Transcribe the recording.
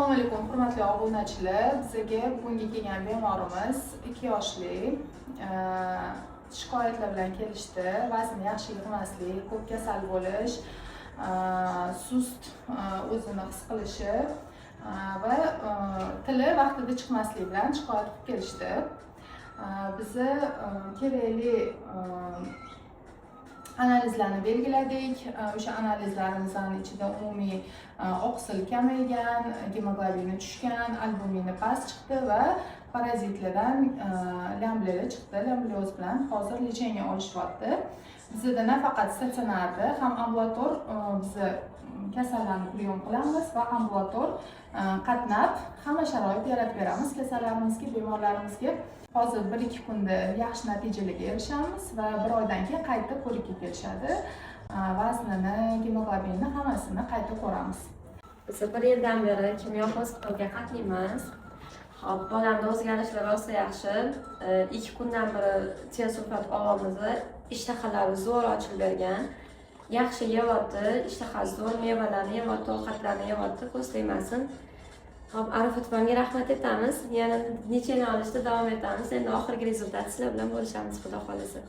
Assalomu alaykum, hurmatli obunachilar. Bizaga bugungi kelgan bemorimiz 2 yoshli, shikoyatlar bilan kelishdi. Vazn yaxshi yig'maslik, ko'p kasal bo'lish, sust o'zini his qilishi va tili vaqtida chiqmasligi bilan shikoyat qilib kelishdi. Biza kerakli analizlarni belgiladik. O'sha analizlarimizni ichida umumiy oqsil kamaygan, gemoglobini tushgan, albumini past chiqdi va parazitlardan lyambliyalar chiqdi. Lyamblioz bilan hozir лечение olishyapti. Bizada nafaqat statsionarda, ham ambulator biza kasallarni прием qilamiz va ambulator qatnab hamma sharoit yaratib beramiz kasallarimizga, bemorlarimizga. Hozir 1-2 kunda yaxshi natijalarga erishamiz va bir oydan keyin qayta ko'rikka kelishadi. Vaznini, gemoglobinni, hammasini qayta ko'ramiz. Biz bir yildan beri Kimyo Hospitalga qatnaymiz. Hop, bolamda o'zgarishlar rosa yaxshi. 2 kundan beri tiosulfat olyapmiz. Ishtahalari zo'r ochilib bergan. Yaxshi yeyapti, ishtahasi zo'r, mevalarni yeyapti, ovqatlarni yeyapti, ko'z tegmasin. Hop, Arafat opamga rahmat aytamiz. Yana лечение olishda davom etamiz. Endi oxirgi результат sizlar bilan bo'lishamiz, Xudo xohlasa.